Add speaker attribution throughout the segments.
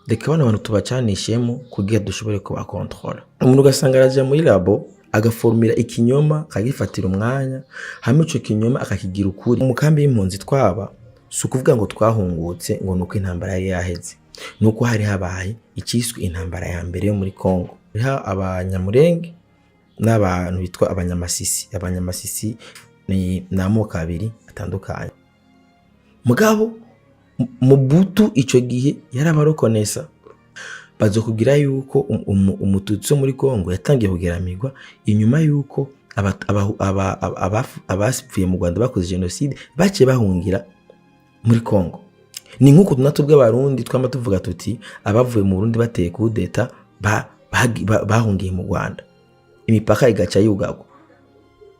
Speaker 1: Reka bano bantu tubacanishemo kugira dushobore kubakontorora. Umuntu ugasanga araja muri labo, agaformira ikinyoma, akagifatira umwanya, hamwe ico kinyoma akakigira ukuri. Mu kambi y'impunzi twaba, si ukuvuga ngo twahungutse ngo nuko intambara yari yaheze, nuko hari habaye iciswe intambara ya mbere yo muri Congo. Hariho Abanyamurenge n'abantu bitwa Abanyamasisi. Abanyamasisi ni amoko abiri atandukanye. Mugabo Mobutu ico gihe yarabarokonesa. Bazokubwira yuko Umututsi wo muri Congo yatangiye kugeramirwa inyuma yuko abapfuye mu Rwanda bakoze jenoside baciye bahungira muri Congo. Ni nk'uko natwe bw'Abarundi twama tuvuga tuti abavuye mu Burundi bateye kudeta bahungiye mu Rwanda, imipaka igaca yugagwa.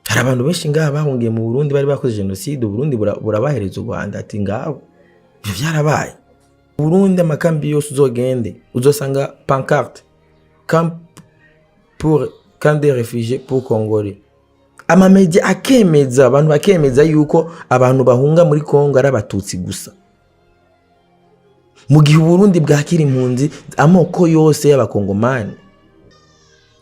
Speaker 1: Hari abantu benshi ngaha bahungiye mu Burundi bari bakoze jenoside, Uburundi burabahereza u Rwanda, ati ngabo. Ivyo vyarabaye. Burundi, amakambi yose uzogende uzosanga pancarte "camp pour camp des réfugiés pour Congolais". Amamedia akemeza, abantu bakemeza yuko abantu bahunga muri Congo ari Abatutsi gusa, mu gihe Uburundi bwakira impunzi amoko yose y'Abakongomani.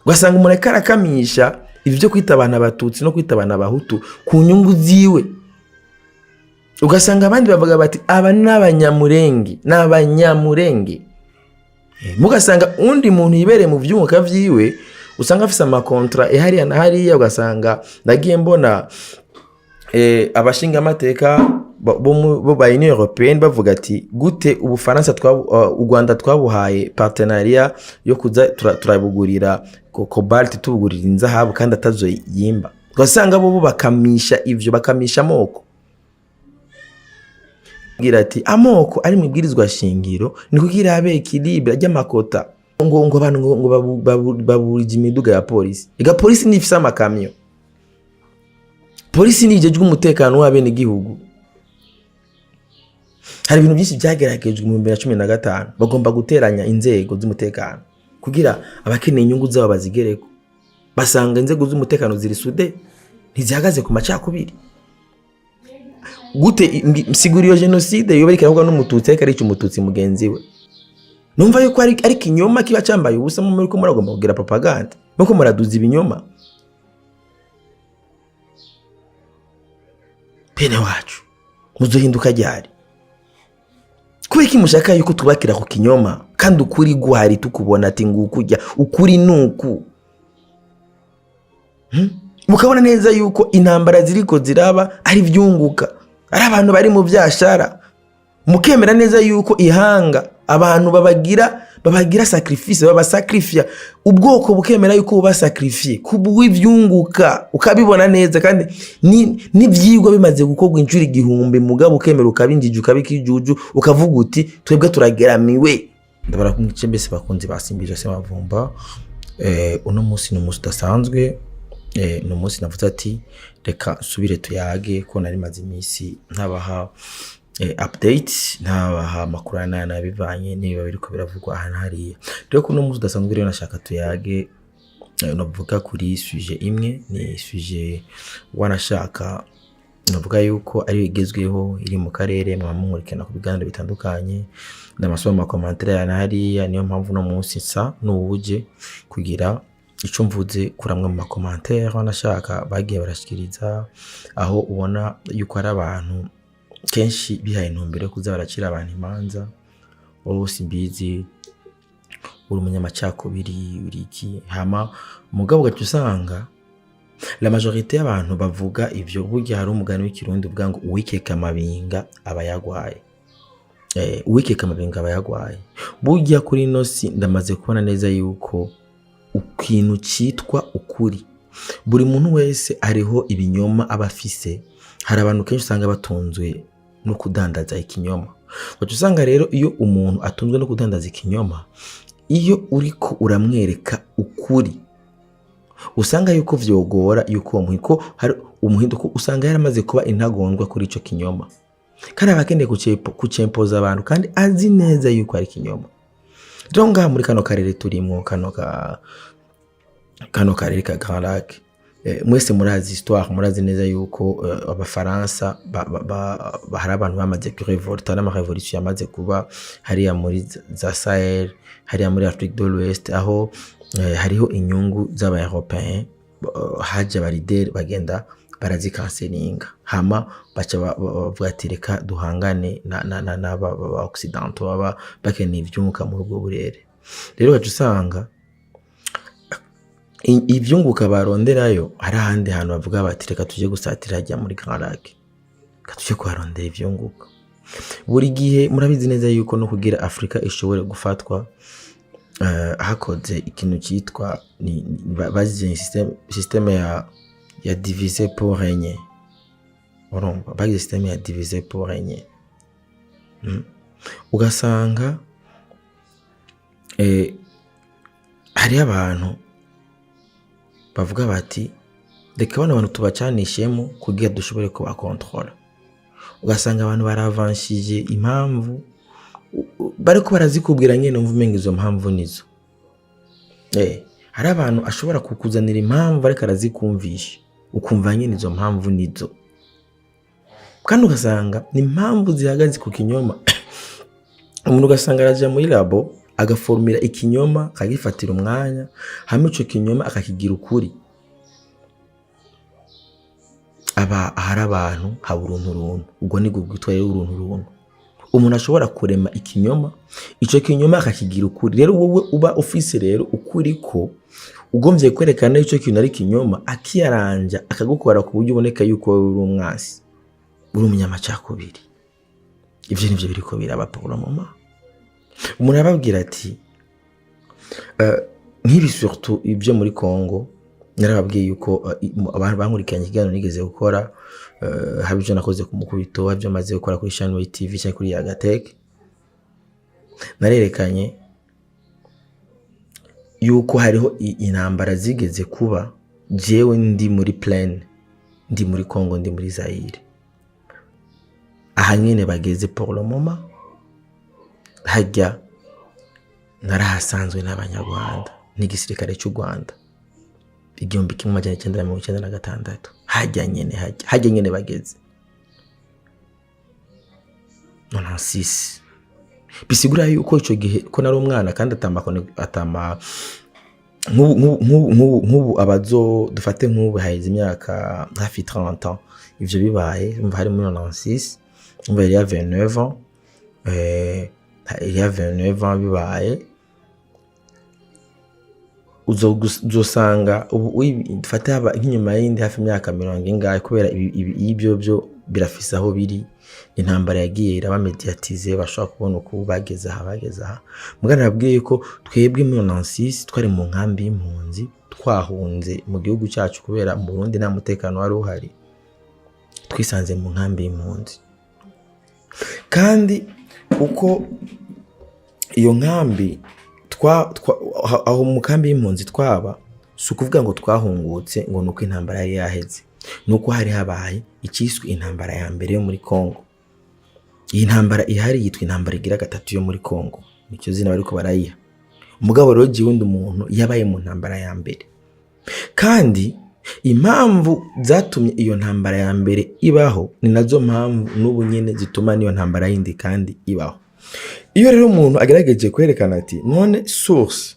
Speaker 1: Ugasanga umuntu ariko arakamisha ivyo byo kwita abantu Abatutsi no kwita abantu Abahutu ku nyungu ziwe. Ugasanga abandi bavuga bati aba ni Abanyamurenge, ni Abanyamurenge. Mugasanga undi muntu yibereye mu vyunguka vyiwe, usanga afise amakontra hariya na hariya. Ugasanga nagiye mbona abashingamateka bo ba Union Européenne bavuga ati gute Ubufaransa u Rwanda twabuhaye partenariat yo kuza turabugurira cobalt, tubugurira inzahabu, kandi atazo yimba. Ugasanga bo bakamisha ivyo, bakamisha amoko. Bwira ati amoko ari mu ibwirizwa shingiro ni kugira habe équilibre ry'ama quotas. Ngo abantu ngo baburije imiduga ya polisi. Ega polisi ntifise amakamyo, polisi nijejwe umutekano w'abenegihugu. Hari ibintu byinshi byageragejwe mu 2015, bagomba guteranya inzego z'umutekano kugira abakeneye inyungu zabo bazigereko. Basanga inzego z'umutekano ziri soudées, ntizihagaze ku macakubiri. Gute sigura iyo jenoside yoba iriko irakorwa n'Umututsi ariko arica Umututsi mugenzi we? Numva yuko ari ikinyoma kiba cyambaye ubusa. Muriko muragomba kugira propaganda, muriko muraduza ibinyoma. Bene wacu, muzohinduka ryari? Kubera iki mushaka yuko tubakira ku kinyoma kandi ukuri guhari, tukubona ati ngukujya ukuri nuku? Mukabona neza yuko intambara ziriko ziraba ari ivyunguka, ari abantu bari mu vyashara, mukemera neza yuko ihanga abantu babagira sacrifice, babasacrifia, ubwoko bukemera yuko bubasacrifiye kubw'ivyunguka, ukabibona neza kandi n'ivyigwa bimaze gukorwa inshuro 1000, mugabo ukemera ukabinjija, ukabikijuju, ukavuga uti twebwe turageramiwe. Ndabarakumwice mbese bakunzi basimbije se mavumba. Uno munsi ni umunsi udasanzwe. Ni umunsi navuze ati reka nsubire tuyage, ko nari maze iminsi ntabaha update, ntabaha amakuru aya n'aya bivanye n'ibiba biriko biravugwa aha na hariya. Rero kuno munsi udasanzwe rero nashaka tuyage, navuga kuri sujet imwe, ni sujet wanashaka navuga yuko ari igezweho iri mu karere. Mwaba munkurikirana ku biganiro bitandukanye, ndamasoma ama commentaires aya na hariya. Niyo mpamvu uno munsi nsa n'uwuje kugira ico mvuze kuri amwe mu ma commentaires wanashaka bagiye barashikiriza, aho ubona yuko ari abantu kenshi bihaye intumbero yo kuza baracira abantu imanza: wowe simbizi, uri umunyamacakubiri, uri iki. Hama mugabo ugaca usanga la majorité y'abantu bavuga ivyo, burya hari umugani w'Ikirundi uvuga ngo uwikeka amabinga aba yagwaye. Uwikeka amabinga aba yagwaye. Burya kuri ino si ndamaze kubona neza yuko ikintu citwa ukuri, buri muntu wese hariho ibinyoma aba afise. Hari abantu kenshi usanga batunzwe no kudandaza ikinyoma. Ugaca usanga rero iyo umuntu atunzwe no kudandaza ikinyoma, iyo uriko uramwereka ukuri, usanga yuko vyogora yuko uwo ko hari umuhinduko, usanga yaramaze kuba intagondwa kuri ico kinyoma, kandi aba akeneye kucempoza abantu kandi azi neza yuko ari ikinyoma. Rero ngaha muri kano karere turimwo, kano karere ka Grand Lac, Mwese murazi histoire, murazi neza yuko abafaransa hari abantu bamaze kurevolta n'ama révolution yamaze kuba hariya muri za Sahel, hariya muri Afrique de l'Ouest, aho hariho inyungu z'aba européen, haje aba leader bagenda barazikanselinga, hama baca bavuga ati: "Reka duhangane n'aba ba occidentaux baba bakeneye ivyunguka muri ubwo burere." Rero ugaca usanga ivyunguka baronderayo hari ahandi hantu bavuga bati: "Reka tuje gusatira hajya muri Grands Lacs, reka tuje kuharondera ivyunguka." Buri gihe murabizi neza yuko no kugira Afrika ishobore gufatwa, hakoze ikintu cyitwa bagize système ya diviser pour régner. Urumva, bagize système ya diviser pour régner. Ugasanga hariho abantu bavuga bati: "Reka bano bantu tubacanishemo kugira dushobore kubakontorora." Ugasanga abantu baravanshije impamvu bariko barazikubwira nyene, umva umenga izo mpamvu nizo. Hari abantu ashobora kukuzanira impamvu ariko arazikumvisha, ukumva nyene izo mpamvu nizo, kandi ugasanga ni impamvu zihagaze ku kinyoma. Umuntu ugasanga araja muri labo, agaformira ikinyoma, akagifatira umwanya, hamwe ico kinyoma akakigira ukuri. Aba ahari abantu haba uruntu runtu, ubwo nibwo bwitwa rero uruntu runtu. Umuntu ashobora kurema ikinyoma, ico kinyoma akakigira ukuri. Rero wowe uba ufise rero ukuri ko ugomvye kwerekana ico kintu ari ikinyoma, akiyaranja akagukora ku buryo uboneka yuko wowe uri umwasi, uri umunyamacakubiri. Ivyo nivyo biriko biraba pour le moment. Umuntu arababwira ati nk'ibi, surtout ibyo muri Congo. Narababwiye yuko abantu bankurikiranye ikiganiro nigeze gukora, haba ibyo nakoze ku mukubito, haba ibyo maze gukora kuri Shanway TV cyangwa kuri Yagatech, narerekanye yuko hariho intambara zigeze kuba jewe ndi muri plaine, ndi muri Congo, ndi muri Zaire. Aha nyene bageze pour le moment, hajya narahasanzwe n'abanyarwanda n'igisirikare cy'u Rwanda 1996, hajya nyene, hajya nyene bageze 96. Bisigura yuko ico gihe ko nari umwana, kandi atama nk'ubu abazo dufate nk'ubu haheze imyaka hafi 30 ans ivyo bibaye. Umva, hari muri 96, umva il y a 29 ans, il y a 29 ans bibaye. Uzosanga ubu dufate haba nk'inyuma y'indi hafi imyaka mirongo ingahe, kubera ibyo byo birafise aho biri. Intambara yagiye iraba médiatisée, bashobora kubona uko bageze aha, bageze aha. Mugana nabwiye ko twebwe muri 96 twari mu nkambi y'impunzi, twahunze mu gihugu cyacu kubera mu Burundi nta mutekano wari uhari. Twisanze mu nkambi y'impunzi, kandi uko iyo nkambi aho mu kambi y'impunzi twaba, si ukuvuga ngo twahungutse ngo nuko intambara yari yaheze, nuko hari habaye icyiswe intambara ya mbere yo muri Congo. Iyi ntambara ihari yitwa intambara igira gatatu yo muri Congo, nicyo zina bariko barayiha. Umugabo rero jewe undi umuntu yabaye mu ntambara ya mbere, kandi impamvu zatumye iyo ntambara ya mbere ibaho ni nazo mpamvu n'ubu nyene zituma n'iyo ntambara yindi kandi ibaho. Iyo rero umuntu agerageje kwerekana ati: "None source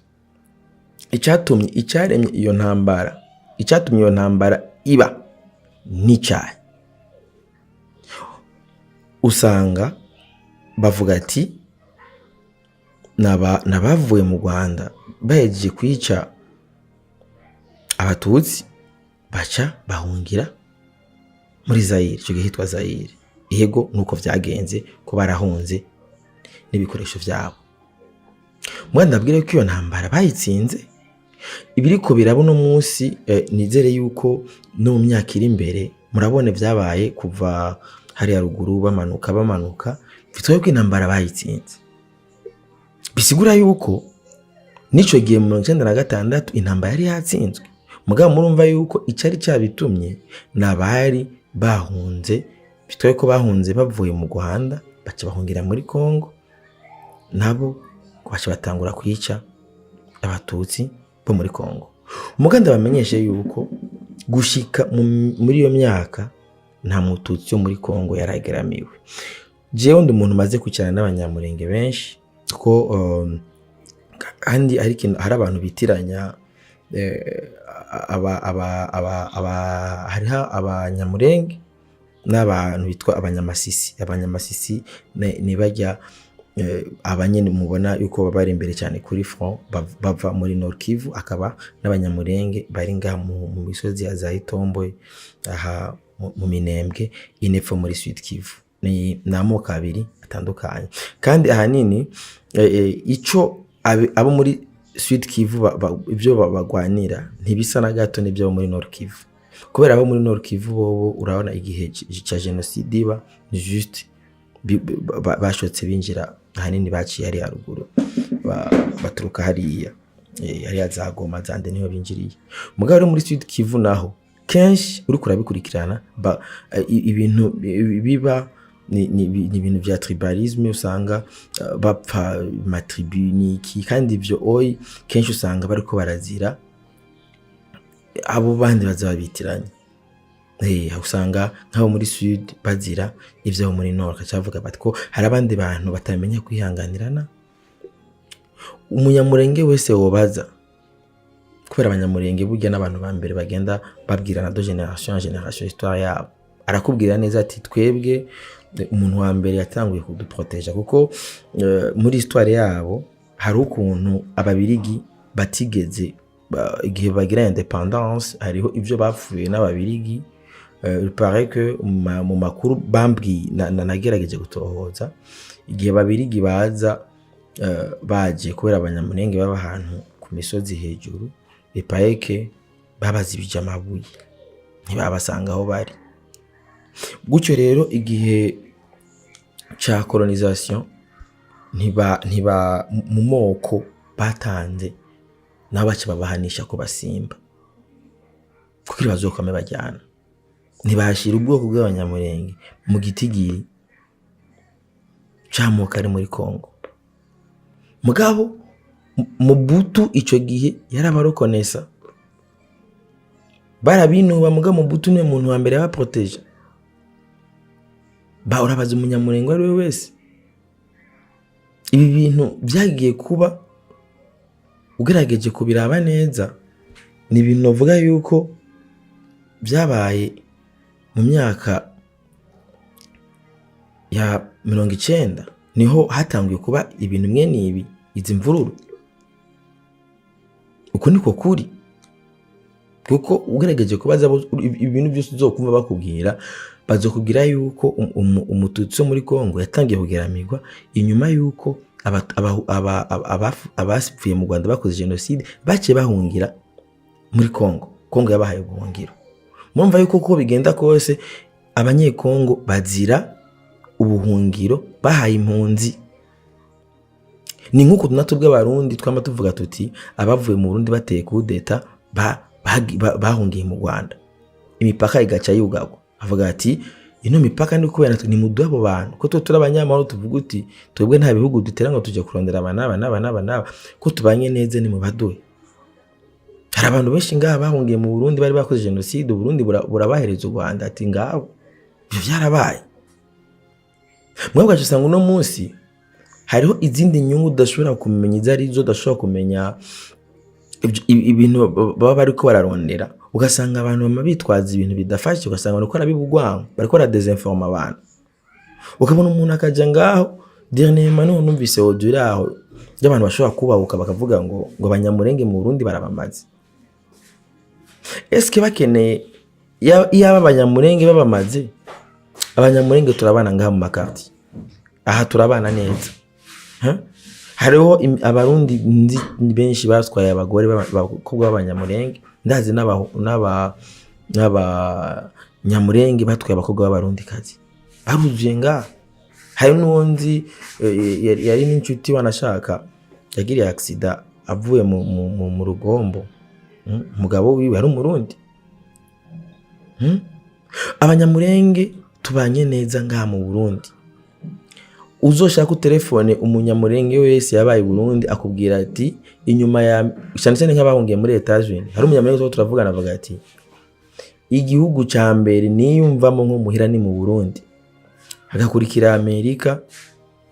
Speaker 1: icyatumye, icyaremye iyo ntambara, icyatumye iyo ntambara iba n'icyayi?" Usanga bavuga ati nabavuye mu Rwanda bahejeje kwica abatutsi, baca bahungira muri Zayire, icyo gihe hitwa Zayire. Yego, nuko vyagenze ko barahunze n'ibikoresho vyabo. Mwana, ndabwire ko iyo ntambara bayitsinze. Ibiriko biraba uno munsi, nizere yuko no mu myaka iri imbere murabona vyabaye kuva hariya ruguru bamanuka bamanuka, bitwaye ko intambara bayitsinze. Bisigura yuko n'ico gihe mu 96 intambara yari yatsinzwe. Mugabo murumva yuko icari cabitumye n'abari bahunze, bitwaye ko bahunze bavuye mu Rwanda, baca bahungira muri Congo, nabo baca batangura kwica abatutsi bo muri Congo. Muganda bamenyeshe yuko Gushika muri iyo myaka, nta Mututsi wo muri Kongo yarageramiwe. Jewe ndi umuntu umaze kwicarana n'Abanyamurenge benshi, ko kandi hari ikintu, hari abantu bitiranya aba aba aba aba hariho Abanyamurenge n'abantu bitwa Abanyamasisi. Abanyamasisi ni barya abanyene mubona yuko baba bari imbere cyane kuri front, bava muri Nord Kivu, akaba n'Abanyamurenge bari ngaha mu misozi ya za Itombwe, aha mu Minembwe, inepfo muri Sud Kivu. Ni amoko abiri atandukanye, kandi ahanini ico abo muri Sud Kivu ibyo bagwanira ntibisa na gato n'ibyo abo muri Nord Kivu, kubera abo muri Nord Kivu bobo urabona igihe ca génocide iba, ni juste bashotse binjira, ahanini baciye hariya haruguru, baturuka hariya hariya za Goma zande, niho binjiriye. Mugabo rero muri Sud Kivu naho kenshi uriko urabikurikirana, ibintu biba ni ibintu vya tribalisme, usanga bapfa ma tribu niki, kandi ivyo oyi kenshi usanga bariko barazira abo bandi baza babitiranya. Usanga nk'abo muri Sud bazira ivyo abo muri Nord bakaca bavuga bati ko hari abandi bantu batamenya kwihanganirana. Umunyamurenge wese wobaza, kubera Abanyamurenge burya n'abantu ba mbere bagenda babwirana de génération en génération histoire yabo, arakubwira neza ati: "Twebwe umuntu wa mbere yatanguye kuduproteja", kuko muri histoire yabo hari ukuntu Ababirigi batigeze igihe bagira indépendance, hariho ivyo bapfuye n'Ababirigi. Il paraît que mu makuru bambwiye, nagerageje gutohoza, igihe Babirigi baza, baje kubera Abanyamurenge baba ahantu ku misozi hejuru, il paraît que babazibije amabuye, ntibabasanga aho bari. Gutyo rero igihe ca colonisation, ntiba mu moko batanze, nabo baca babahanisha ko basimba kugira bazokwame bajyana, ntibashira ubwoko bw'Abanyamurenge mu gitigiri c'amoko ari muri Kongo. Mugabo Mobutu ico gihe yarabarokonesa, barabinuba, mugabo Mobutu niwe muntu wa mbere yabaproteja. Ba urabaza Umunyamurenge uwo ari we wese, ibi bintu byagiye kuba. Ugerageje kubiraba neza, ni ibintu bavuga yuko byabaye mu myaka ya 90, niho hatanguye kuba ibintu mwene ibi, izi mvururu. Uko niko kuri, kuko ugerageje kubaza ibintu byose uzokumva bakubwira, bazokubwira yuko Umututsi wo muri Kongo yatangiye kugeramirwa inyuma yuko abapfuye mu Rwanda bakoze jenoside baciye bahungira muri Kongo. Kongo yabahaye ubuhungiro. Murumva yuko uko bigenda kose Abanyekongo bazira ubuhungiro bahaye impunzi. Ni nk'uko natwe bw'Abarundi twama tuvuga tuti abavuye mu Burundi bateye kudeta bahungiye mu Rwanda, imipaka igaca yugarwa. Avuga ati: "Ino mipaka ni kubera natwe, nimuduhe abo bantu, ko twe turi abanyamahoro." Tuvuga uti: "Twebwe nta bihugu dutera ngo tujye kurondera aba n'aba n'aba n'aba n'aba, ko tubanye neza, nimubaduhe." Hari abantu benshi ngaha bahungiye mu Burundi bari bakoze jenoside, Uburundi burabahereza u Rwanda, ati: "Ngabo." Ivyo vyarabaye. Mwebwe ugaca usanga uno munsi hariho izindi nyungu udashobora kumenya izo arizo, udashobora kumenya ibintu baba bariko bararondera. Ugasanga abantu bama bitwaza ibintu bidafashe, ugasanga bariko barabiba urwango, bariko baradezinforma abantu. Ukabona umuntu akaja ngaho. Dernièrement niho numvise audio iri aho y'abantu bashobora kubahuka bakavuga ngo Abanyamurenge mu Burundi barabamaze. Eske bakeneye iyaba Abanyamurenge babamaze? Abanyamurenge turabana ngaha mu ma quartier aha, turabana neza. Huh? Hariho Abarundi nzi benshi batwaye abagore b'abakobwa b'Abanyamurenge, ndazi n'Abanyamurenge batwaye abakobwa b'Abarundikazi, baruzuye ngaha. Hari n'uwo nzi yari n'inshuti, wanashaka yagiriye accident avuye mu rugombo. Umugabo wiwe yari Umurundi. Abanyamurenge tubanye neza ngaha mu Burundi. Uzoshaka utelefone Umunyamurenge wese yabaye i Burundi, akubwira ati inyuma ya, cyane cyane nk'abahungiye muri Etats-Unis, hari Umunyamurenge tuba turavugana, avuga ati Igihugu ca mbere niyumvamo nko muhira ni mu Burundi, hagakurikira Amerika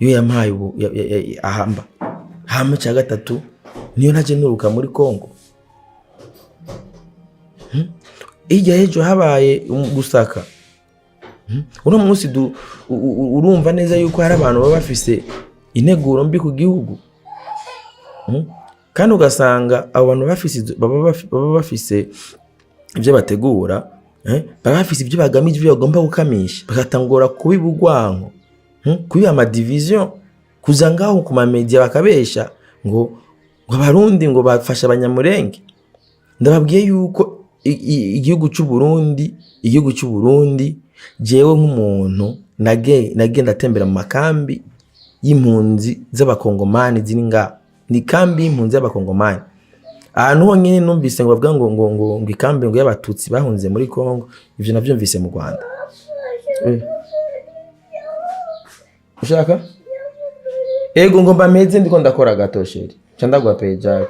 Speaker 1: yo yampaye ubu ahamba hama cya gatatu niyo naje nturuka muri Congo. Hirya y'ejo habaye gusaka. Uno munsi urumva neza yuko hari abantu baba bafise integuro mbi ku gihugu. Kandi ugasanga abo bantu bafise baba bafise ibyo bategura, baba bafise ibyo bagamije, ibyo bagomba gukamisha, bagatangura kubiba urwanko, kubiba ama division, kuza ngaho ku ma media bakabesha ngo Abarundi ngo bafashe Abanyamurenge. Ndababwiye yuko igihugu cy'u Burundi, igihugu cy'u Burundi, jewe nk'umuntu nagenda atembera mu makambi y'impunzi z'Abakongomani ziri ngaha, ni kambi y'impunzi z'Abakongomani. Ahantu honyine numvise ngo bavuga ngo ikambi ngo y'Abatutsi bahunze muri Congo, ivyo navyumvise mu Rwanda. Ushaka ego ngo mbameze, ndiko ndakora gato, chéri, ca ndaguha page.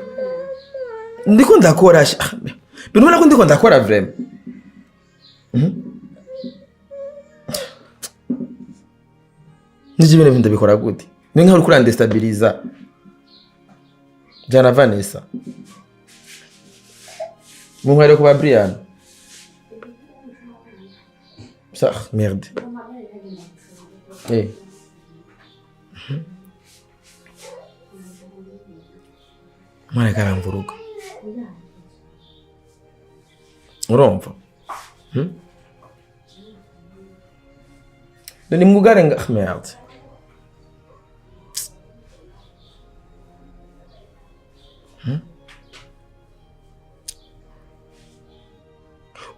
Speaker 1: Ndiko ndakora bintu ubona ko ndiko ndakora vraiment. Nivyo ibintu ndabikora gute? Ni nkaho uriko urandestabiliza jana Vanessa munkwere kuba Brian. Ça, merde. Mwana karamvuruga, urumva? Hmm? Ni mwugare nga, merde.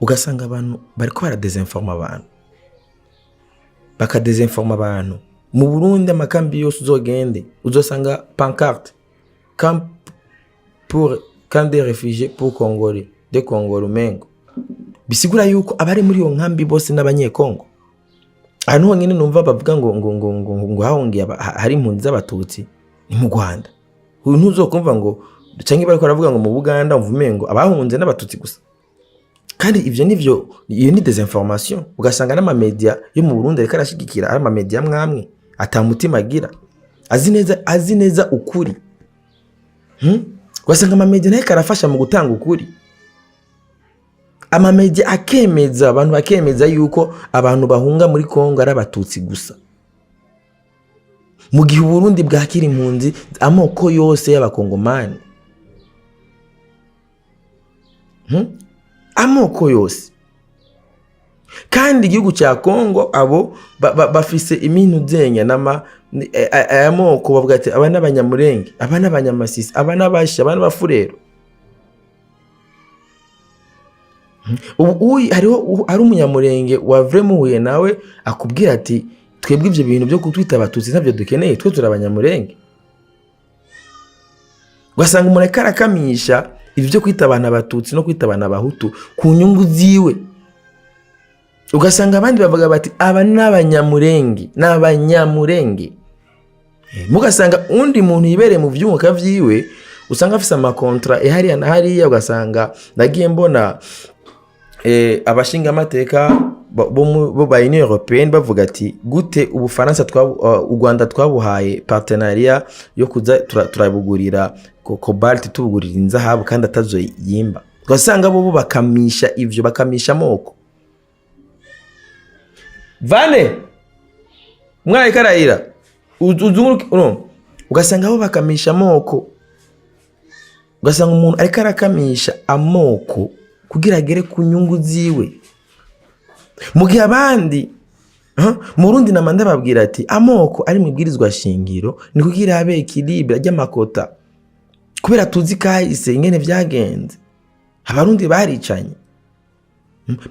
Speaker 1: Ugasanga abantu bariko baradesinforma abantu, bakadesinforma abantu. Mu Burundi, amakambi yose uzogende uzosanga pancarte "camp pour camp des réfugiés pour Congolais de Congo", umengo bisigura yuko abari muri iyo nkambi bose n'Abanyekongo. Ahantu honyine numva bavuga ngo hahungiye hari impunzi z'Abatutsi ni mu Rwanda. Uyu ntuzokumva ngo canke bariko baravuga ngo mu Buganda, umva umengo abahunze n'Abatutsi gusa. Kandi ivyo nivyo, iyo ni désinformation. Ugasanga n'ama media yo mu Burundi ariko arashigikira, ari ama media mwamwe ata mutima agira, azi neza ukuri. Ugasanga ama media nayo karafasha mu gutanga ukuri, ama media akemeza abantu, bakemeza yuko abantu bahunga muri Kongo ari Abatutsi gusa, mu gihe Uburundi bwakira impunzi amoko yose y'Abakongomani. Amoko yose. Kandi igihugu cya Kongo abo bafise imintu zenya n'ama aya moko, bavuga ati aba n'Abanyamurenge, aba n'Abanyamasisi, aba n'Abashi, aba n'Abafurero. Ubu hariho hari Umunyamurenge wa vrai muhuye nawe akubwira ati twebwe ibyo bintu byo kutwita Abatutsi ntabyo dukeneye, twe turi Abanyamurenge. Ugasanga umuntu ariko arakamisha ibi byo kwita abantu Abatutsi no kwita abantu Abahutu ku nyungu ziwe. Ugasanga abandi bavuga bati aba ni Abanyamurenge, ni Abanyamurenge. Mugasanga undi muntu yibereye mu vyunguka vyiwe, usanga afise ama contrat hariya na hariya. Ugasanga nagiye mbona abashingamateka bo ba Union Européenne bavuga ati gute Ubufaransa u Rwanda twabuhaye partenariat yo kuza turabugurira cobalt, tubugurira inzahabu, kandi atazo yimba. Ugasanga bo bakamisha ivyo, bakamisha amoko. Vane mwaye karayira uzunguruke, urumva? Ugasanga bo bakamisha amoko, ugasanga umuntu ariko arakamisha amoko kugira agere ku nyungu ziwe, mu gihe abandi, mu Burundi nama ndababwira ati amoko ari mu ibwirizwa shingiro ni kugira habe équilibre ry'ama quota, kubera tuzi kahise ingene vyagenze, Abarundi baricanye.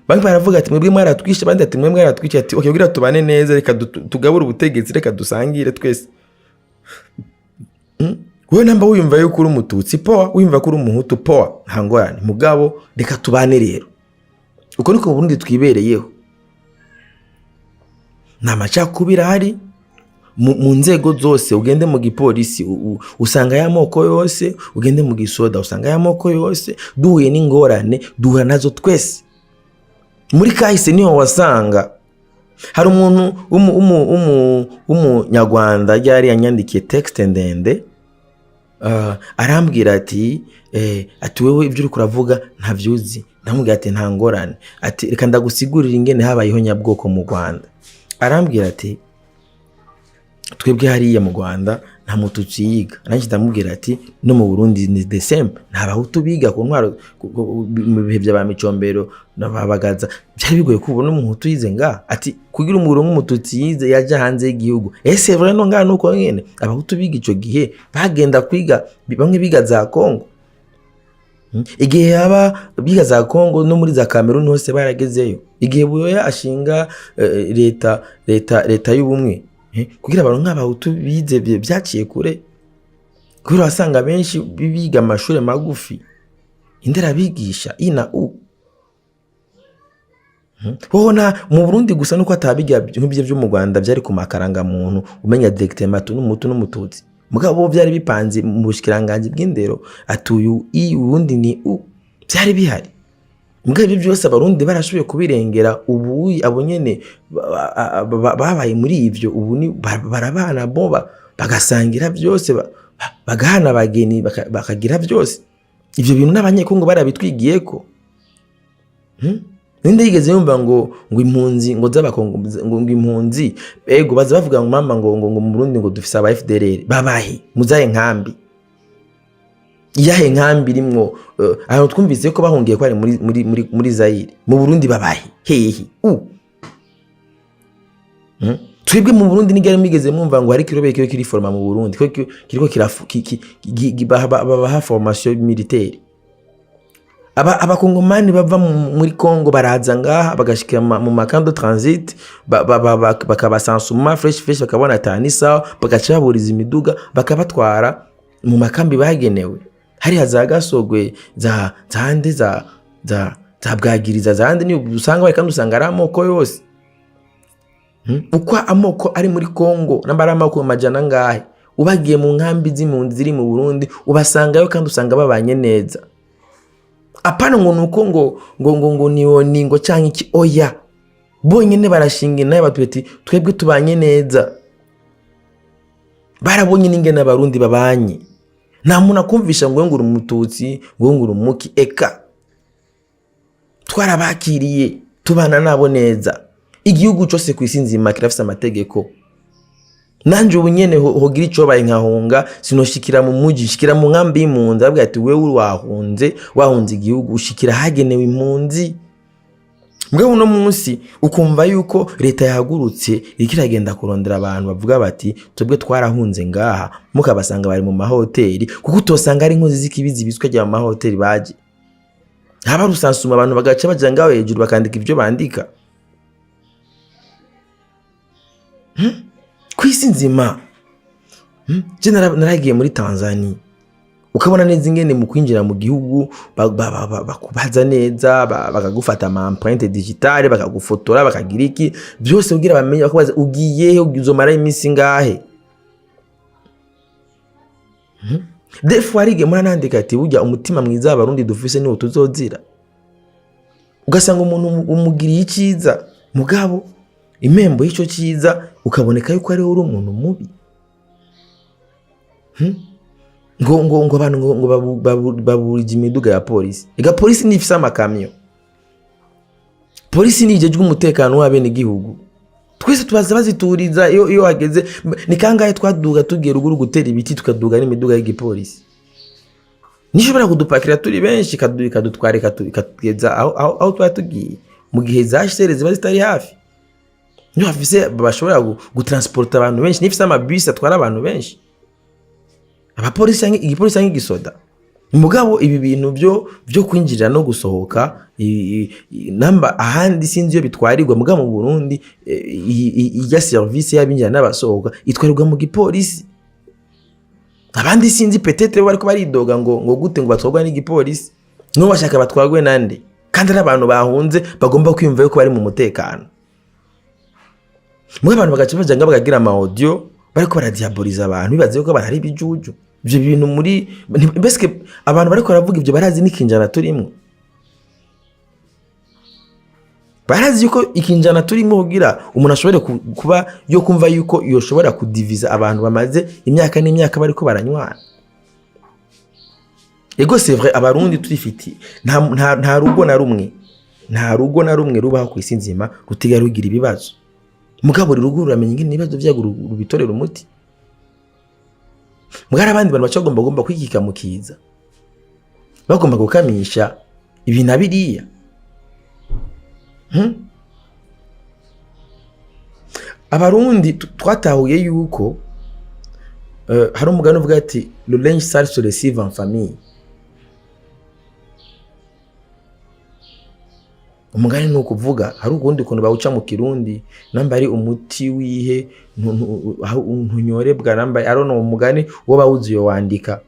Speaker 1: Bamwe baravuga ati mwebwe mwaratwishe, abandi ati mwebwe mwaratwishe, ati okay, kugira tubane neza reka tugabure ubutegetsi, reka dusangire twese. Wewe namba wiyumva yuko uri Umututsi, poa, wiyumva ko uri Umuhutu, poa, nta ngorane, mugabo reka tubane. Rero uko niko mu Burundi twibereyeho, nta macakubiri ahari mu nzego zose. Ugende mu gipolisi usanga y'amoko yose, ugende mu gisoda usanga y'amoko yose. Duhuye n'ingorane duhura nazo twese. Muri kahise niho wasanga hari umuntu w'umunyarwanda ryari yanyandikiye texte ndende, arambwira ati ati: "Wewe ibyo uriko uravuga ntavyuzi." Ndamubwira ati: "Nta ngorane." Ati: "Reka ndagusigurira ingene habayeho nyabwoko mu Rwanda." Arambwira ati: "Twebwe hariya mu Rwanda nta Mututsi yiga." Nanjye ndamubwira ati: "No mu Burundi ni the same, nta Bahutu biga ku ntwaro mu bihe bya ba Micombero na ba Bagaza. Byari bigoye kubona Umuhutu yize nga." Ati: "Kugira umuguro nk'Umututsi yize yaja hanze y'igihugu." Ese vrai no ngaha nuko nyene Abahutu biga ico gihe bagenda kwiga, bamwe biga za Kongo. Igihe yaba biga za Kongo no muri za Cameroon hose baragezeyo. Igihe Buyoya ashinga leta y'ubumwe, kugira abantu nk'Abahutu bize byaciye kure, kubera wasanga benshi biga amashuri magufi, inderabigisha i na u. Hoho na mu Burundi gusa nuko atabiga nk'ibyo byo mu Rwanda byari ku makarangamuntu, umenya directement ati n'Umuhutu n'Umututsi. Mugabo bo byari bipanze mu bushikiranganji bw'indero, ati uyu i, uwundi ni u, byari bihari. Mugabo ibyo byose Abarundi barashoboye kubirengera. Ubu abo nyene babaye muri ivyo, ubu ni barabana bo bagasangira byose, bagahana abageni, bakagira byose. Ivyo bintu n'Abanyekongo barabitwigiyeko. Ninde yigeze yumva ngo impunzi ngo z'Abakongo, ngo impunzi, ego, baza bavuga ngo mama ngo mu Burundi ngo dufise aba FDLR babahe muzahe nkambi? Iyahe nkambi irimwo ahantu twumvise ko bahungiye ko ari muri Zaire? Mu Burundi babahe hehe u? Twebwe mu Burundi nigari migeze mwumva ngo hari kirobeye kiyo kiri forma mu Burundi ko kiriko kirafu babaha formation militaire? Aba Abakongomani bava muri Congo baraza ngaha, bagashika mu ma camp de transit, bakabasansuma fresh fresh, bakabona atani sawa, bagaca baburiza imiduga, bakabatwara mu makambi bagenewe hariya za Gasogwe, za zande, za Bwagiriza, zande ni usanga bari, kandi usanga ari amoko yose. Uko amoko ari muri Congo namba ari amoko majana angahe, ubagiye mu nkambi z'impunzi ziri mu Burundi ubasangayo, kandi usanga babanye neza. Apana ngo nuko ngo ni ngo canke iki, oya, bonyene barashinga inayo batuye ati: "Twebwe tubanye neza." Barabonye n'ingene Abarundi babanye. Nta muntu akumvisha ngo uri Umututsi, ngo uri umuki. Eka, twarabakiriye, tubana nabo neza. Igihugu cose ku isi nzima kirafise amategeko. Nanje ubu nyene hogira icobaye nkahunga, sinoshikira mu muji, nshikira mu nkambi y'impunzi. Avuga ati: "Wewe wahunze, wahunze igihugu, ushikira hagenewe impunzi." Mbwe uno munsi ukumva yuko leta yahagurutse iriko iragenda kurondera abantu bavuga bati: "Twebwe twarahunze ngaha," mukabasanga bari mu mahoteli, kuko utosanga ari inkozi z'ikibi zibitswe rya mu mahoteli baje haba rusansuma, abantu bagaca baja ngaho hejuru bakandika ivyo bandika. Kw'isi nzima. Je naragiye muri Tanzania, ukabona neza ingene mu kwinjira mu gihugu bakubaza neza, bakagufata ama empreinte digitale, bakagufotora, bakagira iki byose kugira bamenye, bakabaza: "Ugiye he? Uzomara iminsi ngahe?" Des fois arige muranandika ati: "Burya umutima mwiza w'Abarundi dufise niwo tuzozira." Ugasanga umuntu umugiriye iciza, mugabo impembo y'ico ciza ukaboneka yuko ariwe uri umuntu mubi. Ngo abantu ngo baburije imiduga ya polisi. Ega polisi ntifise amakamyo, polisi nijejwe umutekano w'abenegihugu. Twese tubaza bazituriza iyo hageze. Ni kangahe twaduga tugiye ruguru gutera ibiti, tukaduga n'imiduga y'igipolisi? Nishobora kudupakira turi benshi, ikadutwara, ikatugeza aho twari tugiye, mu gihe za shere ziba zitari hafi. Niyo bafise bashobora gutransporta abantu benshi, nifise amabisi atwara abantu benshi, abapolisi canke igipolisi canke igisoda. Mugabo ibi bintu byo kwinjira no gusohoka namba ahandi sinzi iyo bitwarirwa, mugabo mu Burundi ijya service y'abinjira n'abasohoka itwarirwa mu gipolisi. Abandi sinzi, peut-être bo bariko baridoga ngo gute ngo batwarwa n'igipolisi? Nibo bashaka batwarwe nande, kandi ari abantu bahunze bagomba kwiyumva yuko bari mu mutekano? Mwe abantu bagaca baja ngaho bakagira ama audio bariko baradiaboliza abantu, bibaza yuko abantu ari ibijuju. Ivyo bintu muri mbese abantu bariko baravuga ivyo barazi n'ikinjana turimwo. Barazi yuko ikinjana turimo, kugira umuntu ashobore kuba yo kumva yuko yoshobora kudiviza abantu bamaze imyaka n'imyaka bariko baranywana. Ego, c'est vrai, Abarundi turifiti nta rugo na rumwe, nta rugo na rumwe rubaho ku isi nzima rutiga rugira ibibazo. Mugabo buri rugo ruramenya ingene ibibazo vyago rubitorera umuti. Mugabo abandi bantu baca bagomba kwikika mu kiza, bagomba gukamisha ibi na biriya. Abarundi twatahuye yuko hari umugani uvuga ati: "Le linge sale se lessive en famille." Umugani ni ukuvuga hari ukundi kuntu bawuca mu Kirundi, namba ari umuti wihe ntunyorebwa, namba I don't know. Umugani wo bawuzi yo wandika.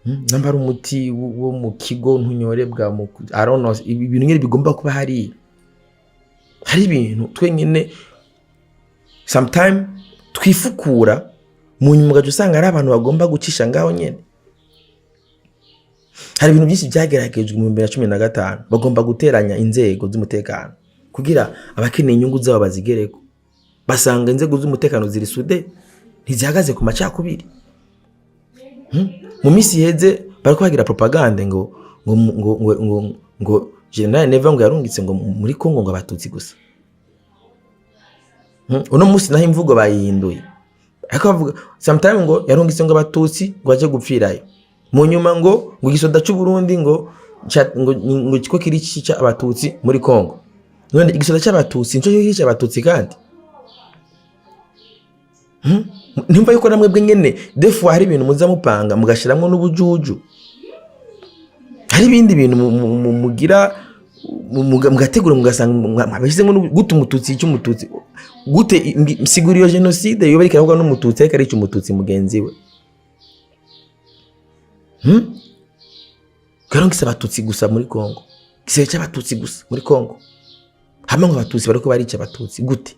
Speaker 1: Namba ari umuti wo mu kigo ntunyorebwa mu, I don't know. Ibintu nyine bigomba kuba hariya, hari ibintu twenyine sometime twifukura, mu nyuma ugaca usanga ari abantu bagomba gucisha ngaho nyene. Hari ibintu byinshi byageragejwe mu 2015, bagomba guteranya inzego z'umutekano kugira abakeneye inyungu zabo bazigereko. Basanga inzego z'umutekano ziri soudées, ntizihagaze ku macakubiri. Mu minsi iheze bariko bagira propagande ngo General Neva ngo yarungitse ngo muri Kongo ngo Abatutsi gusa. Uno munsi naho imvugo bayihinduye, ariko bavuga sometime ngo yarungitse ngo Abatutsi ngo baje gupfirayo. Mu nyuma ngo igisoda c'u Burundi ngo kiko kiri cica Abatutsi muri Kongo. None igisoda c'Abatutsi nico kica Abatutsi? Kandi Ntimva yuko namwe bwe nyene des fois hari ibintu muza mupanga mugashiramwo n'ubujuju. Hari ibindi bintu mugira mugategura, mugasanga mwabishyizemo gute Umututsi yica Umututsi gute? Sigura iyo jenoside yoba iriko irakorwa n'Umututsi ariko arica Umututsi mugenzi we. Garongise Abatutsi gusa muri Kongo, gisebe c'Abatutsi gusa muri Kongo, hamwe ngo Abatutsi bariko barica Abatutsi gute?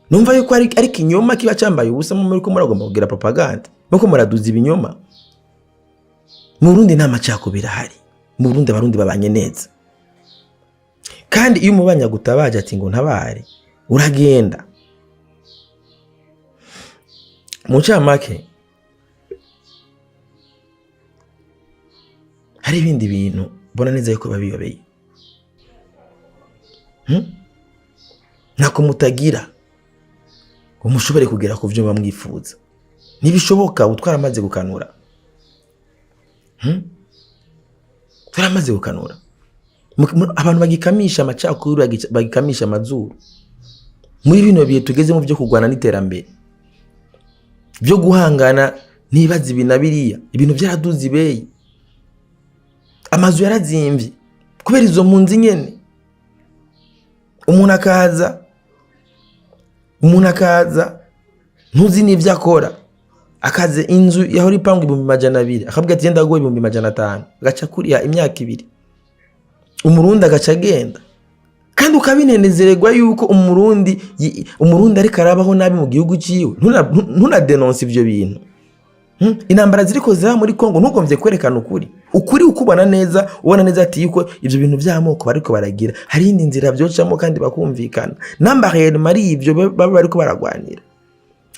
Speaker 1: Numva yuko ari kinyoma kiba cyambaye ubusa. Muri ko muragomba kugira propagande, muko muraduza ibinyoma. Mu Burundi nta macakubiri ahari. Mu Burundi Abarundi babanye neza, kandi iyo umubanyi agutabaje ati ngo ntabare, uragenda. Mu ncamake, hari ibindi bintu mbona neza yuko babiyobeye. Ntako mutagira ngo mushobore kugera ku byo muba mwifuza. Ntibishoboka. Ubu twaramaze gukanura. Twaramaze gukanura. Abantu bagikamisha amacakubiri, bagikamisha amazuru muri bino bihe tugezemo byo kurwana n'iterambere, byo guhangana n'ibibazo ibi na biriya. Ibintu byaraduze ibeyi, amazu yarazimvye kubera izo mpunzi nyene. Umuntu akaza ntuzi n'ivyo akora, akaze inzu yahora ipangwa 200,000, akabwira ati: "Genda guha 500,000," agaca kuriha imyaka 2, Umurundi agaca agenda. Kandi ukabinenezererwa yuko Umurundi ariko arabaho nabi mu gihugu ciwe, ntunadenonse ivyo bintu. Intambara ziriko ziraba muri Kongo, ntugomvye kwerekana ukuri. Ukuri ukubona neza, ubona neza ati yuko ivyo bintu vy'amoko bariko baragira, hari iyindi nzira vyocamo kandi bakumvikana, namba réellement ari ivyo baba bariko baragwanira.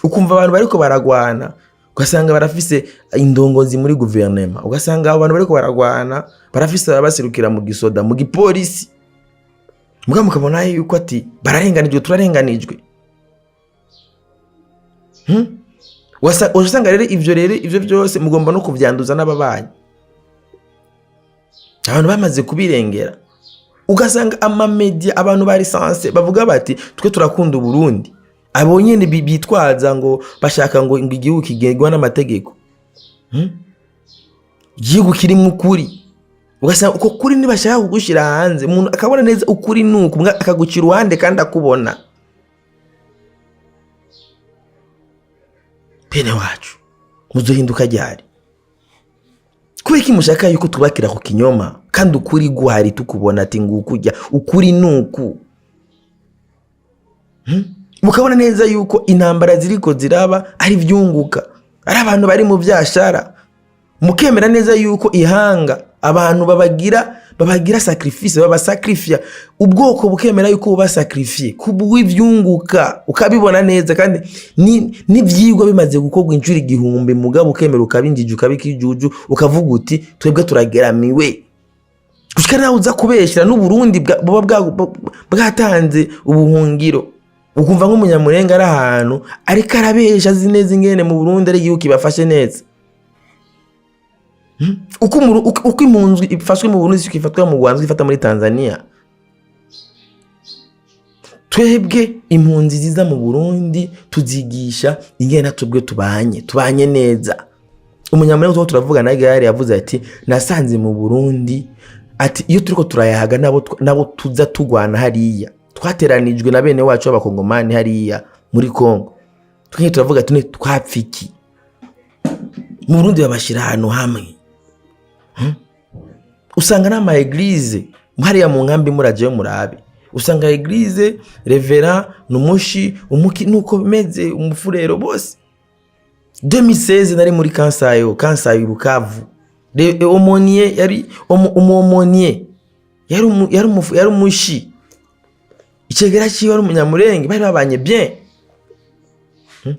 Speaker 1: Ukumva abantu bariko baragwana, ugasanga barafise indongozi muri guverinema, ugasanga abo bantu bariko baragwana barafise ababaserukira mu gisoda, mu gipolisi, muga mukabona yuko ati bararenganijwe, turarenganijwe. Usanga rero ivyo, rero ivyo byose mugomba no kuvyanduza n'ababanyi. Abantu bamaze kubirengera, ugasanga amamedia, abantu ba lisanse bavuga bati: "Twe turakunda Uburundi." Abo nyene bitwaza ngo bashaka ngo igihugu kigenwa n'amategeko. Igihugu kirimwo ukuri, ugasanga uko kuri ntibashaka kugushira hanze. Umuntu akabona neza ukuri nuku, akaguca iruhande kandi akubona. Bene wacu, muzohinduka ryari? Kubera iki mushaka yuko tubakira ku kinyoma kandi ukuri guhari, tukubona ati ngukujya ukuri nuku? Mukabona neza yuko intambara ziriko ziraba ari ivyunguka, ari abantu bari mu vyashara, mukemera neza yuko ihanga. Abantu babagira sacrifice, babasacrifia, ubwoko bukemera yuko bubasacrifié kubw'ivyunguka, ukabibona neza kandi n'ivyigwa bimaze gukorwa inshuro 1000, mugabo ukemera ukabinjija, ukabikijuju, ukavuga uti twebwe turageramiwe, gushika nawe uza kubeshyira n'Uburundi buba bwatanze ubuhungiro, ukumva nk'Umunyamurenga ari ahantu ariko arabesha, azi neza ingene mu Burundi ari igihugu kibafashe neza. Uko impunzi ifashwe mu Burundi siko ifatwa mu Rwanda, ifata muri Tanzania. Twebwe impunzi ziza mu Burundi tuzigisha ingene twebwe tubanye neza. Umunyamurenge tuba turavuga na gare yavuze ati nasanze mu Burundi, ati iyo turiko turayahaga nabo tuza tugwana hariya, twateranijwe na bene wacu b'Abakongomani hariya muri Kongo, twenge turavuga ati twapfiki mu Burundi babashyira ahantu hamwe. Usanga n'ama église hariya mu nkambi, murajeyo murabe, usanga église, révérend numushi umuki nuko bimeze, umufurero bose. 2016 nari muri Kansayo, Kansayo Bukavu. Aumônier yari umu aumônier yari umushi, icegera ciwe ari Umunyamurenge, bari babanye bien.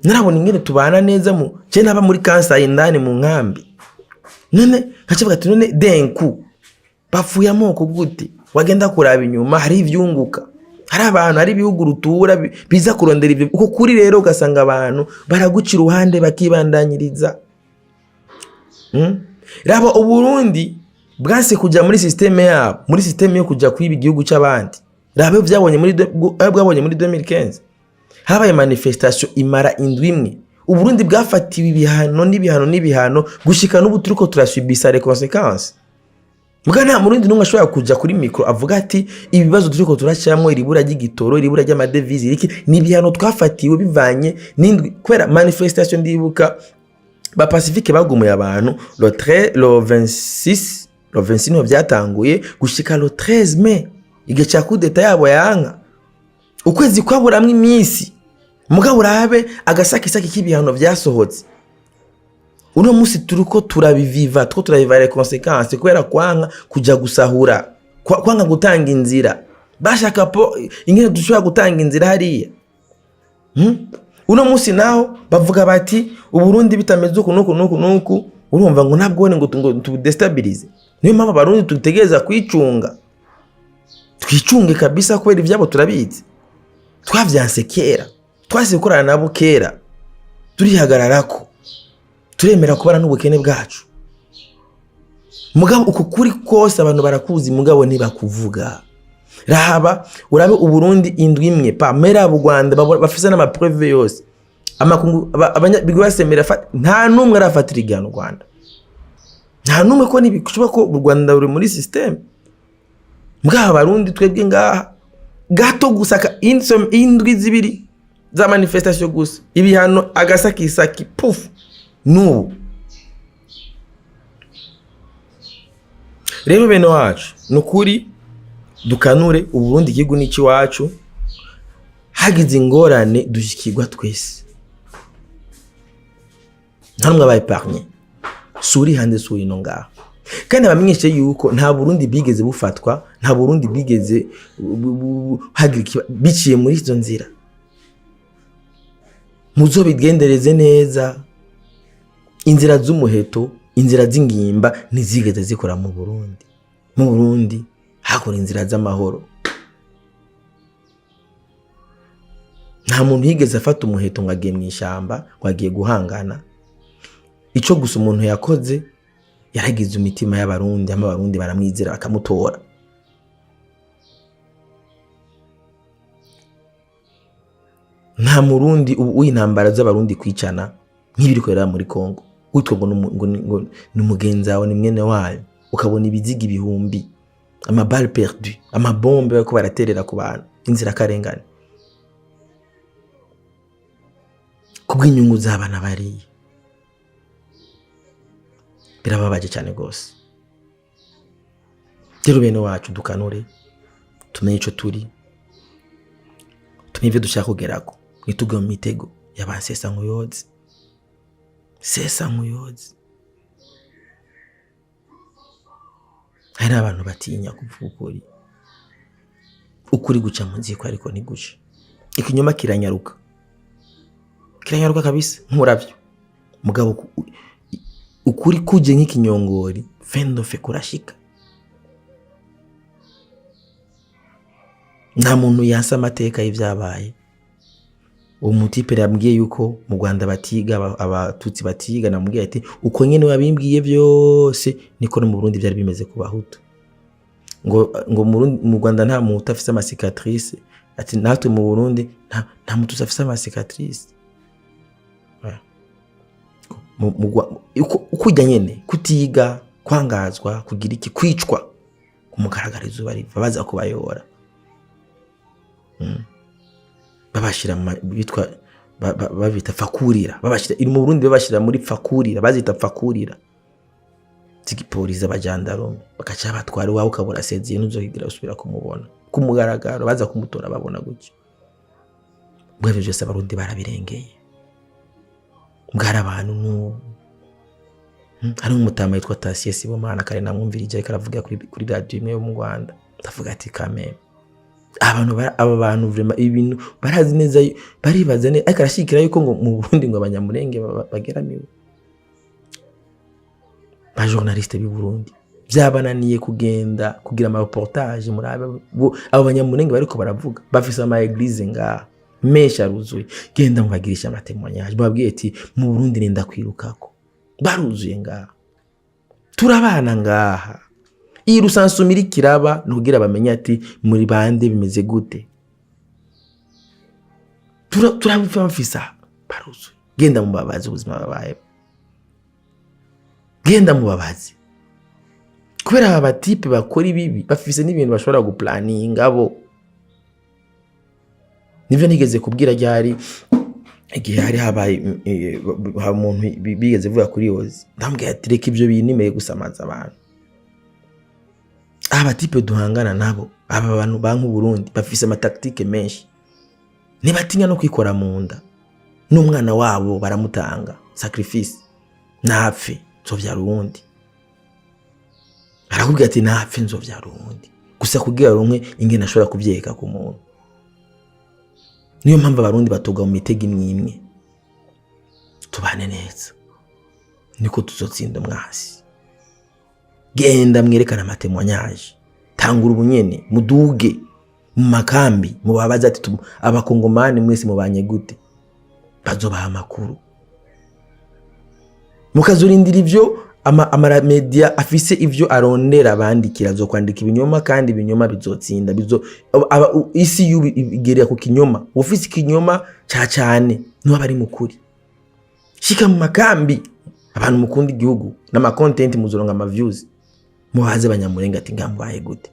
Speaker 1: Narabona ingene tubana neza mu je naba muri Kansayo indani mu nkambi. None nkacavuga ati none denku bapfuye amoko gute? Wagenda kuraba inyuma hari ivyunguka, hari abantu, hari ibihugu rutura biza kurondera ivyo. Uko kuri rero ugasanga abantu baraguca iruhande bakibandanyiriza. Raba Uburundi bwanse kuja muri système yabo, muri système yo kuja kwiba igihugu c'abandi. Raba iyo vyabonye muri ayo bwabonye muri 2015, habaye manifestation imara indwi imwe. Uburundi bwafatiwe ibihano n'ibihano n'ibihano, gushika n'ubu turiko turasubisa les conséquences. Muga nta Murundi n'umwe ashobora kuja kuri micro avuga ati ibibazo turiko turacamwo, iribura ry'igitoro, iribura ry'ama devises, iriki ni ibihano twafatiwe bivanye n'indwi kubera manifestation. Ndibuka ba Pacifique bagumuye abantu le 13, le 26, le 26 niho byatanguye, gushika le 13 mai, igihe ca coup d'état yabo yanka, ukwezi kwaburamwo iminsi. Mugabo urabe agasakisaki k'ibihano vyasohotse, uno musi turiko turabiviva, turiko turabiva les conséquences kubera kwanka kuja gusahura, kwanka gutanga inzira. Bashaka po ingene dushobora gutanga inzira hariya. Uno musi naho bavuga bati Uburundi bitameze uku nuku nuku nuku, urumva ngo ntabwone ngo tubudestabilize. Niyo mpamvu Abarundi dutegereza kwicunga, twicunge kabisa, kubera ivyabo turabizi, twavyanse kera, twase gukorana nabo kera, turihagararako, turemera kubana n'ubukene bwacu. Mugabo uko kuri kose abantu barakuzi, mugabo ntibakuvuga. Raba urabe Uburundi indwi imwe pa mera u Rwanda bafise n'ama preuves yose, amakungu basemera, nta n'umwe arafatira igihano u Rwanda, nta n'umwe, ko ntibishoboka ko u Rwanda ruri muri système. Mugabo Abarundi twebwe ngaha gato gusa indwi 2 za manifestation gusa, ibihano agasakisaki puf n'ubu. Rero bene wacu, ni ukuri dukanure Uburundi, igihugu ni icy'iwacu. Hagize ingorane dushikirwa twese, nta n'umwe abaye épargné, si uri hanze, si uri no ngaha. Kandi abamenyeshe yuko nta Burundi bwigeze bufatwa, nta Burundi bwigeze hagira biciye muri izo nzira. Muzobigendereze neza, inzira z'umuheto, inzira z'ingimba ntizigeze zikora mu Burundi. Mu Burundi hakora inzira z'amahoro. Nta muntu yigeze afata umuheto ngo agiye mu ishamba, ngo agiye guhangana. Ico gusa umuntu yakoze, yaragize imitima y'Abarundi, hama Abarundi baramwizera bakamutora. Nta Murundi ubu w'intambara z'Abarundi kwicana nk'ibiri kubera muri Kongo, witwa ngo ni umugenzi wawe, ni mwene wayo, ukabona ibiziga ibihumbi, ama balles perdues, amabombe bariko baraterera ku bantu, inzirakarengane, kubw'inyungu z'abana bariya. Birababaje cyane rwose. Rero bene wacu, dukanure, tumenye ico turi, tumenye ivyo dushaka kugerako, ntitugwe mu mitego y'abasesa nkuyozi, sesa nkuyozi. Hari n'abantu batinya kuvuga ukuri. Ukuri guca mu ziko ariko ntiguca. Ikinyoma kiranyaruka, kiranyaruka kabisa nkuravyo, mugabo ukuri kuje nk'ikinyongori fendofe kurashika. Nta muntu yanse amateka y'ivyabaye. Uwo mutipe yambwiye yuko mu Rwanda batiga, abatutsi batiga, namubwiye ati uko nyene wabimbwiye vyose niko no mu Burundi vyari bimeze ku bahutu. Ngo mu Rwanda nta muhutu afise ama cicatrice, ati natwe mu Burundi nta mututsi afise ama cicatrice. Ukurya nyene kutiga, kwangazwa, kugira iki, kwicwa kumugaragara izuba riva, baza kubayora. Babashira bitwa babita fakurira, babashira mu Burundi, babashira muri fakurira, bazita fakurira z'igipolisi, abajandarume bakaca batwara iwawe, ukabura seziye, ntuzohigira usubira kumubona ku mugaragaro, baza kumutora babona gutyo. Mbwa ivyo vyose abarundi barabirengeye, mbwari abantu n'ubu. Hari umutama yitwa Tasiye Sibomana, kare namwumvirije ariko aravuga kuri radio imwe yo mu Rwanda, ndavuga ati kameme abantu aba bantu vraiment ibintu barazi neza, baribaza neza, ariko arashikira yuko ngo mu Burundi ngo abanyamurenge bageramiwe. Ba journaliste b'i Burundi byabananiye kugenda kugira ama reportage muri abo banyamurenge bariko baravuga, bafise ama église ngaha menshi aruzuye, genda mubagirisha ama témoignage, mubabwiye ati mu Burundi nenda kwirukako, baruzuye ngaha, turabana ngaha. Iyi recensement iriko iraba ni kugira bamenye ati muri bande, bimeze gute. Turabafise baruzuye, genda mubabaze ubuzima babayemo, genda mubabaze, kubera aba batipe bakora ibibi bafise n'ibintu bashobora guplaninga bo. Nivyo nigeze kubwira ryari igihe hari habaye hari umuntu bigeze vuga kuri yozi, ndamubwira ati reka ivyo bintu nimeye gusamaza abantu. Aba batipe duhangana nabo, aba bantu banka Burundi bafise ama tactique menshi, ntibatinya no kwikora mu nda, n'umwana wabo baramutanga sacrifice, napfe nzovyara uwundi. Arakubwira ati napfe nzovyara uwundi, gusa kugira rumwe ingene ashobora kuvyeka ku muntu. Niyo mpamvu abarundi batoga mu mitego imwe imwe. Tubane neza niko tuzotsinda umwasi. Genda mwerekane ama témoignage, tangura ubunyene, muduge mu makambi mubabaze ati abakongomani mwese mubanye gute, bazobaha amakuru. Mukazurindira ivyo ama media afise ivyo arondera abandikira, azokwandika ibinyoma kandi ibinyoma bizotsinda. Isi y'ubu igerera ku kinyoma, ufise ikinyoma ca cane niwe aba ari mukuri. Shika mu makambi, abantu mukunda igihugu n'ama content, muzoronka ama views. Mubaze abanyamurenga ati ngamubaye gute,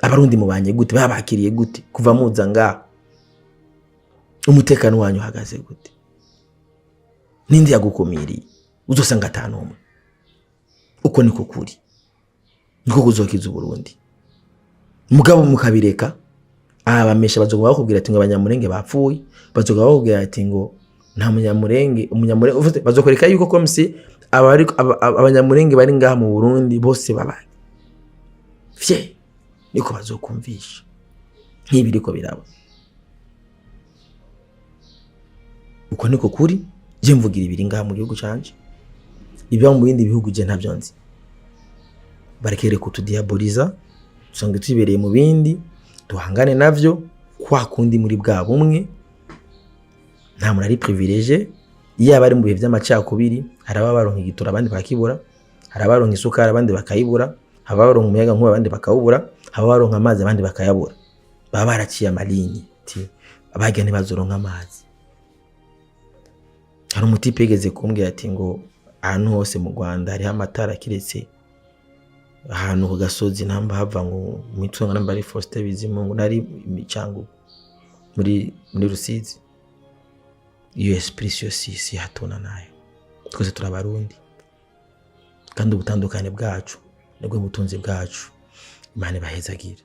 Speaker 1: abarundi mubanye gute, babakiriye gute kuva muza ngaha, umutekano wanyu uhagaze gute, ninde yagukumiriye? Uzosanga atanu umwe. Uko niko kuri, niko kuzokiza Uburundi. Mugabo mukabireka, abamesha bazoguma bakubwira ati ngo abanyamurenge bapfuye, bazoguma bakubwira ati ngo nta munyamurenge, umunyamurenge uvuze, bazokwereka yuko comme si abanyamurenge bari ngaha mu Burundi bose babaye fye, niko bazokumvisha nk'ibi biriko biraba. Uko niko kuri, je mvugira ibiri ngaha mu gihugu canje, ibiba mu bindi bihugu je ntavyo nzi. Barekere kutudiaboliza, usanga tubereye mu bindi, duhangane navyo kwa kundi muri bwa bumwe. Nta muntu ari privilégié. Iyo aba ari mu bihe vy'amacakubiri, hari ababa baronka igitoro abandi bakakibura, hari abaronka isukari abandi bakayibura, hari abaronka umuyaga nkuba abandi bakawubura, hari abaronka amazi abandi bakayabura. Baba baraciye ama ligne ati abarya ntibazoronka amazi. Hari umutipe yigeze kumbwira ati ngo ahantu hose mu Rwanda hariho amatara kiretse ahantu ku gasozi, ntamba hava ngo mwitunga namba ari Faustin Bizimungu nari imicango muri Rusizi. Iyo esprit siyo si hatona nayo. Twese turabarundi kandi ubutandukane bwacu nibwo butunzi bwacu. Imana ibahezagire.